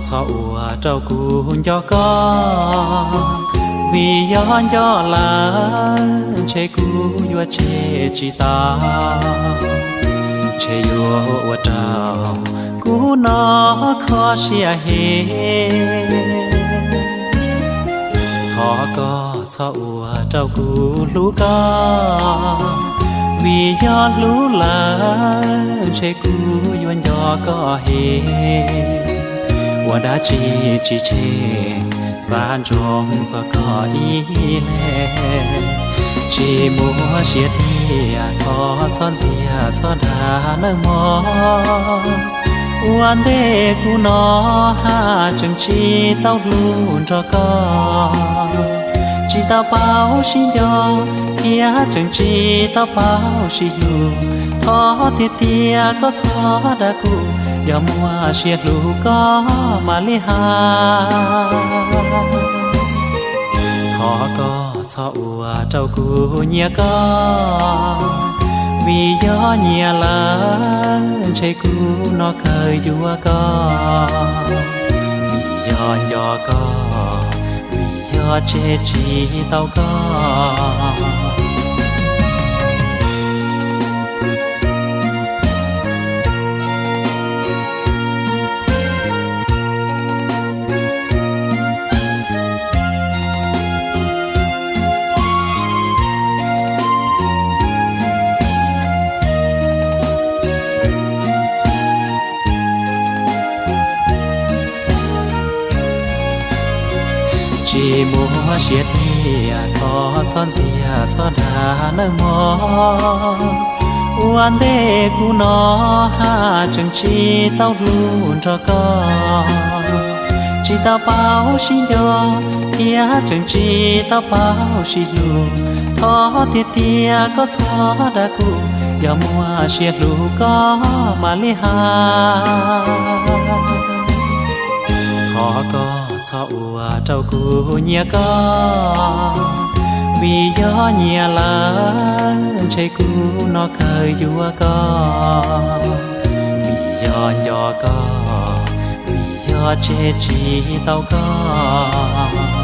Txhob ua rau kuv nco koj, vim yog nco lawm ntshe kuv yuav tseg tsis tau. Ntshe yuav ua rau kuv no kho siab heev. Thov koj txhob ua rau kuv hlub koj, vim yog hlub lawm ntshe kuv yuav nco koj heev. Ua dab tsi tsis tseg, xav ntsoov txog koj ib leeg. Tsis muaj siab thiab thov txhob ntxias txhob dag nawb mog. Ua ntej kuv no haj tseem tsis tau hlub nrog koj, tsis tau paub sib nco, thiab tseem tsis tau paub sib hlub. Thov tiag tiag koj txhob dag kuv, yog muaj siab hlub koj mam li hais. Thov koj txhob ua rau kuv nyiam koj, vim yog nyiam lawm ntshe kuv no kawg yuav koj. Vim yog nco koj, vim yog tseg tsis tau koj. Tsis muaj siab thiab thov txhob ntxias txhob dag nawb mog. Ua ntej kuv no haj tseem tsis tau hlub nrog koj, tsis tau paub sib nco, thiab tseem tsis tau paub sib hlub. Thov tiag tiag koj txhob dag kuv, yog muaj siab hlub koj mam li hais. Thov koj txhob ua rau kuv nyiam koj, vim yog nyiam lawm ntshe kuv no kawg yuav koj. Vim yog nco koj, vim yog tseg tsis tau koj.